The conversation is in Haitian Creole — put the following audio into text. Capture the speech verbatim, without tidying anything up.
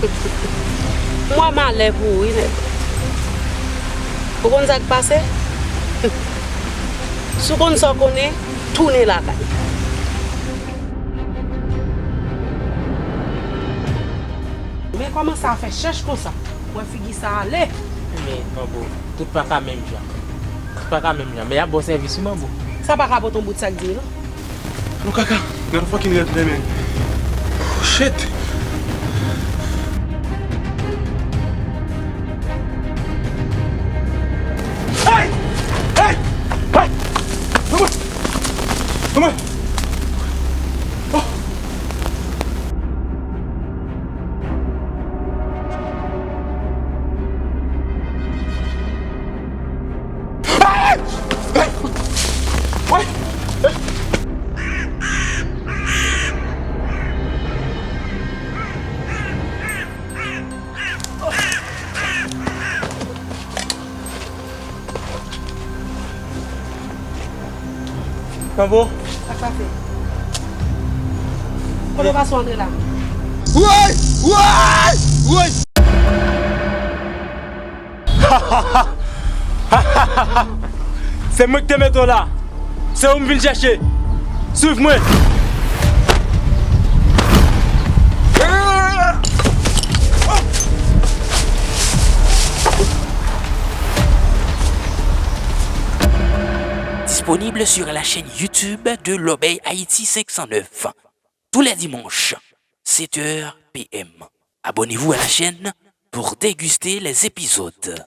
M wè malè pou ou, wi, nèg. Ou konn sa k pase? Si w konn sa w konnen, tounen lakay. Men kòmanse a fè chèch konsa. Wè figi sa ale. Men, Manbo, tout pa ka menm jan. Tout pa ka menm jan. Men y ap ba w sèvis, wi, Manbo. Sa pa ka pote yon bout sa k di, non. Alò kaka, gad yon fucking rèv, man. Oh, shit. Hey! Hey! Hey! Manbo! Manbo! Oh! Manbo. Sa k pase? Kote w pase w antre la? Woy! Woy! Woy! Se mwen ki te mete w la. Se ou m vin chèche. Swiv mwen. Disponible sur la chaîne YouTube de Lobey Haïti cinq cent neuf, tous les dimanches, sept heures P M. Abonnez-vous à la chaîne pour déguster les épisodes.